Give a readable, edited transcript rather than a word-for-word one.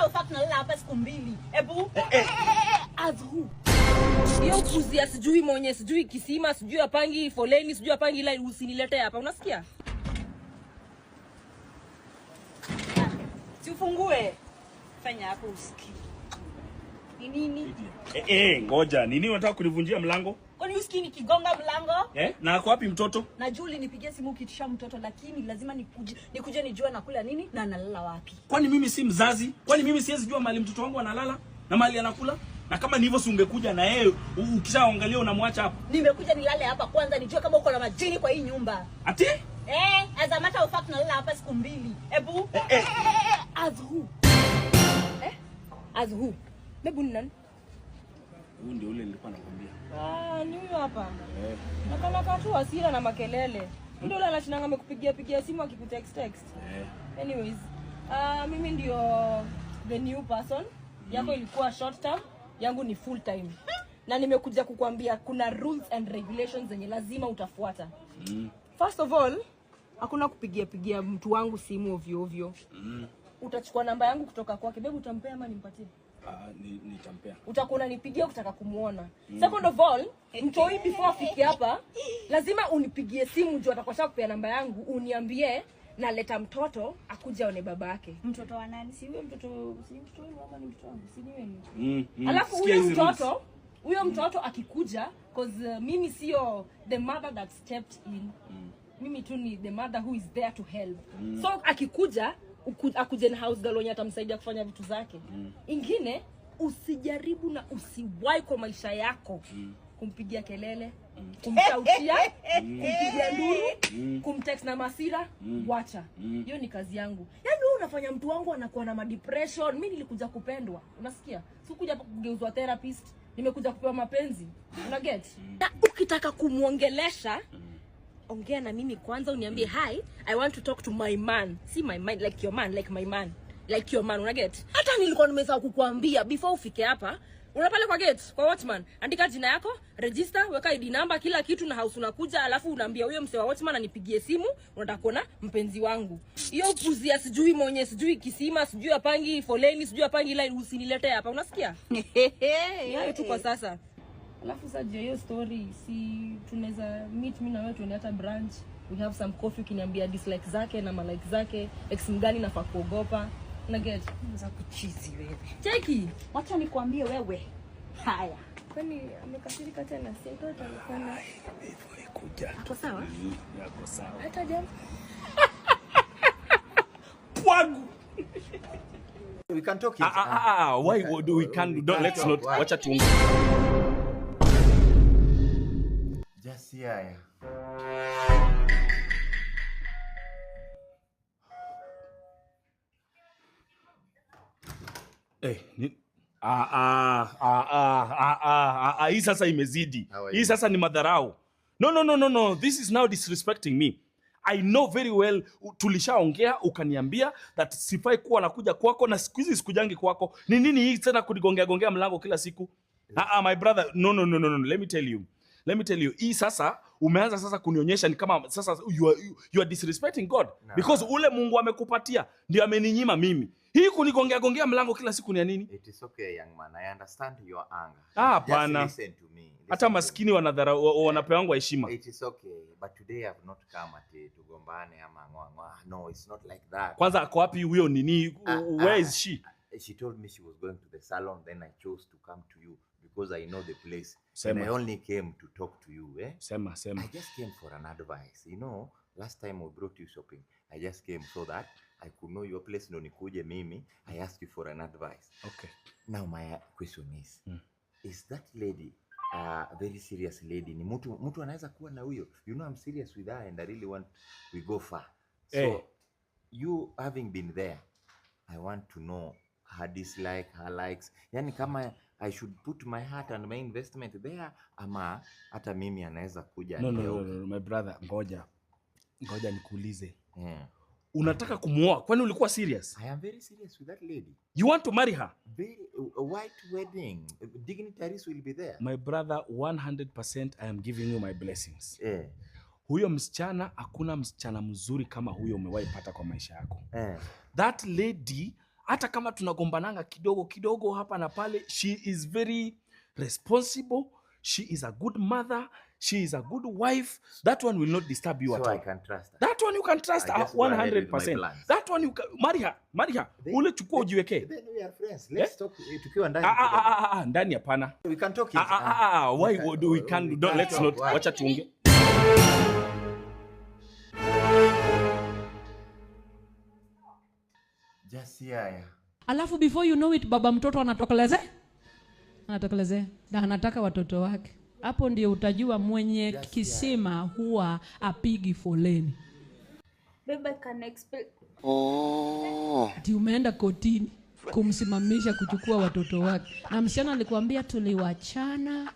of fact nalala hapa siku mbili. Ebu as who? Hiyo kuzia sijui mwenye sijui kisima sijui apangi foleni sijui apangi line, usinilete hapa, unasikia? Si ufungue. Fanya hapo usikii. Ni nini? Ngoja. Nini unataka kunivunjia mlango? Kwani usikii nikigonga mlango? Na ako wapi mtoto? Na Julie nipigie simu ukitisha mtoto, lakini lazima nikuje nijue anakula nini na analala wapi. Kwani mimi si mzazi? Kwani mimi siwezi jua mahali mtoto wangu analala na mahali anakula? Na kama ni hivyo si ungekuja na yeye, ukishaangalia unamwacha hapa. Nimekuja nilale hapa kwanza nijue kama uko na majini kwa hii nyumba. Ati? As a matter of fact nalala hapa siku mbili. Ebu As who? As who? Bebu ni nani? Huyu ndio ule nilikuwa nakwambia. Ni huyu hapa. Na kana katu hasira na makelele. Ndio ule anashinanga amekupigia pigia simu akikutext text. Anyways, mimi ndio the new person. Yako ilikuwa short term, yangu ni full time. Na nimekuja kukuambia kuna rules and regulations zenye lazima utafuata. First of all, hakuna kupigia pigia mtu wangu simu ovyo ovyo. Utachukua namba yangu kutoka kwake. Bebu utampea ama nimpatie? Nitampea. Utakuwa unanipigia ukitaka kumuona. Second of all, mtoi before afike hapa, lazima unipigie simu juu atakuwa ashakupea namba yangu, uniambie naleta mtoto akuje aone babake. Mtoto wa nani? Si huyo mtoto, si mtoto wenu ama ni mtoto wangu? Si ni wenu. Alafu Sikia hizi rules. huyo mtoto akikuja, mimi sio the mother that stepped in. Mimi tu ni the mother who is there to help. So akikuja, akuje na house girl wenye atamsaidia kufanya vitu zake. Ingine, usijaribu na usiwahi kwa maisha yako kumpigia kelele, kumshautia, kumpigia nduru, kumtext na masira, wacha. Hiyo ni kazi yangu. Yaani wewe unafanya mtu wangu anakuwa na depression. Mimi nilikuja kupendwa. Unasikia? Sikuja hapa kugeuzwa therapist. Nimekuja kupewa mapenzi. Una get? Na ukitaka kumuongelesha, ongea na mimi kwanza, uniambie hi, I want to talk to my man. See my man, like your man, like my man. Like your man, una get? Hata nilikuwa nimesahau kukuambia before ufike hapa. Una pale kwa gate, kwa watchman, andika jina yako, register, weka ID number, kila kitu na house unakuja, alafu unaambia huyo msee wa watchman anipigie simu, unataka kuona mpenzi wangu. Hiyo kuzia sijui mwenye, sijui kisima, sijui apangi foleni, sijui apangi line, usinilete hapa, unasikia? Ni hayo tu kwa sasa. Alafu sasa juu ya hiyo story, si tunaweza meet mimi na wewe tuende hata branch, we have some coffee, ukiniambia dislike zake na malike zake, ex mgani nafaa kuogopa. Una get? Za kuchizi wewe. Cheki. Wacha nikwambie wewe. Haya. Kwani amekasirika tena? Si mtoto alikuwa na Nimekuja. Ako sawa? Yako sawa. Hata jam. Pwagu. We can talk it. Why do we can We don't, can let's talk. not. Why? Wacha tuongee. Just here. Ni hii sasa imezidi. How are Hii you? sasa ni madharau. No, no, no, no, no. This is now disrespecting me. I know very well tulishaongea ukaniambia that sifai kuwa nakuja kwako na siku hizi sikujangi kwako. Ni nini hii tena kunigongea gongea mlango kila siku? My brother, no, no, no, no, no. Let me tell you. Let me tell you. Hii sasa umeanza sasa kunionyesha ni kama sasa you are disrespecting God. No. Because ule Mungu amekupatia ndio ameninyima mimi. Hii kunigongea gongea mlango kila siku ni ya nini? It is okay, young man. I understand your anger. Hapana. Just listen to me. Listen Hata to maskini me. wanapewa heshima. It is okay, but today I've not come at tugombane ama ngoa ngoa. No, it's not like that. Kwanza ako wapi huyo nini? Where is she? She told me she was going to the salon, then I chose to come to you because I know the place. Sema. And I only came to talk to you? Sema, sema. I just came for an advice. You know, last time we brought you shopping, I just came so that I could know your place. Ndo nikuje mimi, I asked you for an advice. Okay. Now my question is, is that lady a very serious lady? Ni mtu anaweza kuwa na huyo? You know I'm serious with her and I really want we go far. So you having been there, I want to know her dislike, her likes. Yani kama I should put my heart and my investment there ama hata mimi anaweza kuja No, no, no, nigeuke. no, my brother, ngoja. Ngoja nikuulize. Unataka Unataka kumuoa? Kwani ulikuwa serious? I am very serious with that lady. You want to marry her? Very a white wedding. Dignitaries will be there. My brother, 100% I am giving you my blessings. Huyo msichana, hakuna msichana mzuri kama huyo umewahi pata kwa maisha yako. That lady Hata kama tunagombananga kidogo kidogo hapa na pale, she is very responsible. She is a good mother. She is a good wife. That one will not disturb you So at I all. can trust her. That one you can trust I her just go ahead with my 100%. plans. That one you can marry her, marry her. Ule chukua ujiwekee. Then we are friends. Let's talk tukiwa ndani. Ah, ah, kidogo. ah, ah, ah, ndani hapana. We can talk. Ah, ah, ah, ah, why We can- would we can we don't, can let's talk. not Why? wacha tuongee. Just yeah. Alafu before you know it, baba mtoto anatokeleze, anatokelezea na anataka watoto wake. Hapo ndio utajua mwenye kisima huwa apigi foleni. Babe, I can explain. Ati umeenda kotini kumsimamisha kuchukua watoto wake, na msichana alikuambia tuliwachana.